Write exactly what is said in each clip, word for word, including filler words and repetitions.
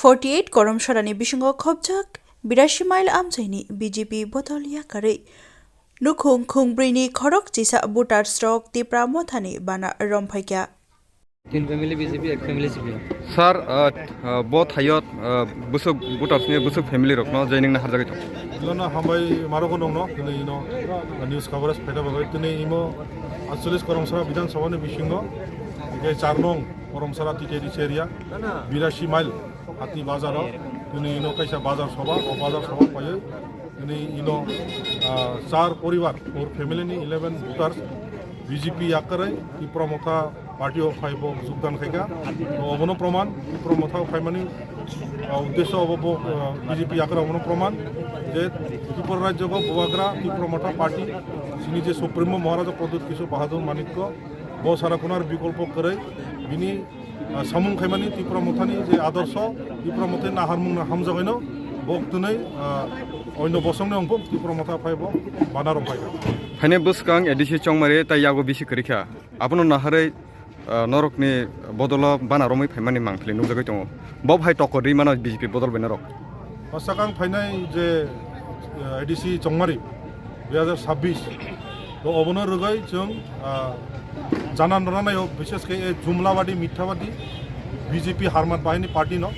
Forty eight Koromsarani bisingo khopjak birashi mile amchaini B J P bodol yakarwi nukhung khungbrwini khorok chisa voters rok Tipra Mothani bana romphaikha. Tin family B J P, ek family C P M. Sir, uh, uh, bo thaio, uh, busuk voters ni busuk family rokno joining na harjagwi tong. Jono hambai marogo nongno, tini ino news coverage phaida bagwi tini imo atchollish Koromsara Bidhan Sabha ni bisingo, hingke char nong Koromsara T T A D C area, birashi mile, Hati bazar o, tini ino kaisa bazar sabha, o bazar sabha paiwi, tini ino, ah, char poribar, or family ni eleven voters, B J P yakarwi Tipra Motha party o phai bo jogdan khaikha. To obono proman, Tipra Motha o phaimani, ah, uddesho obo bo, ah, B J P yakarwi obono proman je Tripura rajyo o bubagra Tipra Motha party, chini je Supremo Maharaja Pradyut Kishore Bahadur Manikya, bo sara kunar bikolpo kwrwi, bini ah, samung khaimani Tipra Mothani je adorsho, Tipra Mothani naharmungno hamjagwino, bo twnwi, ah, oino bosongni wngkuk Tipra Motha phai bo bana rok phai. Phainai bwskang A D C Chongmari tai yago bisi kwrwi kha. Abono naharwi, ah, norokni bodolo bana romwi phaimani mangthili nukjagwi tongo. Bo hai tokor ri mano B J P bodol bai norok. Bwsakang phainai je, ah, A D C Chongmari, dui hajar sabbish. To obono rwgwi chwng, ah, jana nana naio, bishes khe e jumlabadi, mithabadi B J P harmat bahini party no.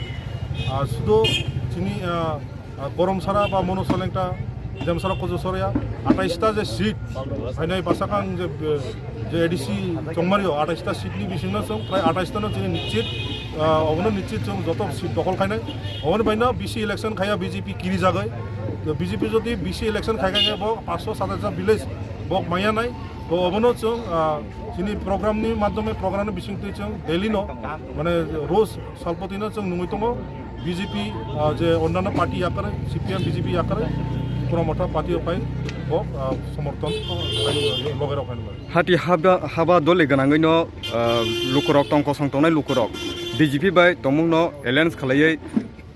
Ah, sudo chini, ah, ah, Koromsara ba Mono Solengta, Demsara Kojo Sorya, atais ta je seat, phainai bwsakang je, je A D C Chongmario, atais ta seat ni bisingno chwng prai atais ta no chini nischit, ah, obono nischit chwng joto seat dokhol khainai. Oboni baino B C election khaiya B J P kiri jagwi. To B J P jodi B C election khai khai bo paanch sho satais ta village bo maya nai. To obono chwng, ah, chini program ni madhyome program ni bisingtwi chwng daily no, mane, roj salpoti no chwng nungwi tongo B J P, ah, je onnanno party yakarwi, C P M, B J P yakarwi, Tipra Motha party o phai bo, ah, somorthon, ah, loge rok phai nai. Hati haba, haba dole gwnangwi no, ah, lukurok tong kosong tongnai lukurok B J P bai tongmung no alliance khlaiwi,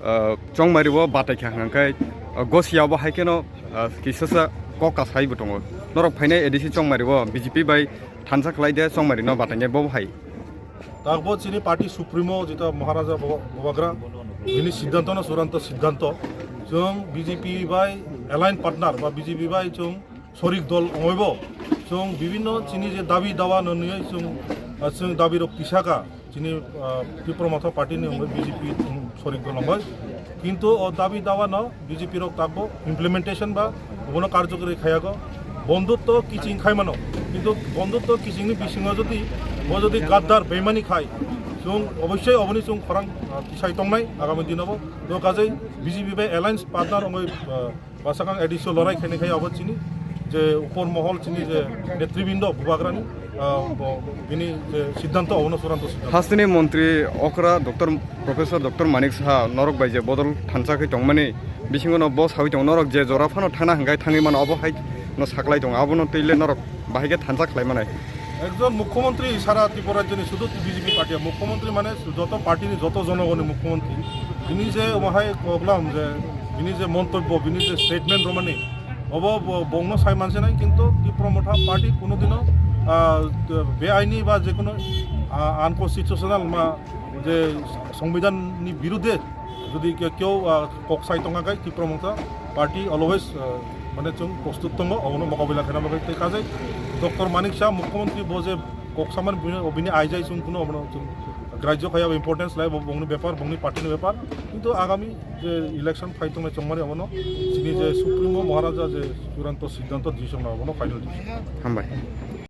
ah, Chongmari o batai kha hwnkhe, ah, Gosia bo hai kheno, ah, kisasa kok kasai bo tongo. Norok phainai A D C Chongmari o B J P bai thansa khlai de Chongmari no batai nai bo hai. Takbo chini party supremo jeta Maharaja Bo-, Bubagra, bini siddhanto no churanto siddhanto. Chwng B J P bai alliance partner ba B J P bai chwng sorik dol ongoi bo. Chwng bibinno chini je dabi dawa no nuyai chwng, ah, chwng dabi rok tisaka chini, ah, Tipra Motha party ni ongoi B J P chwng sorik dol ongoi. Kintu o dabi dawa no B J P rok takbo implementation ba obono karjokori khaiyago. Bondhutto kiching khai mano, kintu bondhutto kiching ni bisingo jodi bo jodi gaddar bemani khai, chwng obossoi oboni chwng khorang, ah, tisai tongnai agami dinobo. To kajai B J P bai alliance partner ongoi, ah, bwsakang A D C o lorai khainai khai abo chini je upor mohol chini je netribindo bubagrani, ah, bo bini je siddhanto obono churanto siddhanto. Hasteni montri okra Doctor Professor Doctor Manik Saha norok bai je bodol thansa khe tongmani bisingo no bo sawi tong norok je jora phano thana hwnkhe thangwi mano obo hai no saklai tongo abono twi le norok bahai khe thansa khlai manai. Ekjon mukhyamantri sara Tripura rajyoni sudu B J P party, mukhyamantri mane joto party ni joto jonogoni mukhyamantri. Bini je omo hai koklam je bini je montobbo, bini je statement romani, obo bo-, bongno sai manse nai, kintu Tipra Motha party kuno dino, ah, beaini ba je kuno, ah, unconstitutional ma je songbidan ni birudhe jodi ke-, keu, ah, kok sai tongkha khai Tipra Motha party always, ah, mane chwng prostut tongo, obono mokabila khaina bagwi tei kajai Doctor Manik Saha mukhyamantri bo je kok samani bini, bini aijai chwng kuno obono chwng grajyo khaiya importance lai bo bongni bepar, bongni party ni bepar, kintu agami je election phai tongnai chongmani obono chini je supremo Maharaja je churanto siddhanto decision obono final decision. Hambai.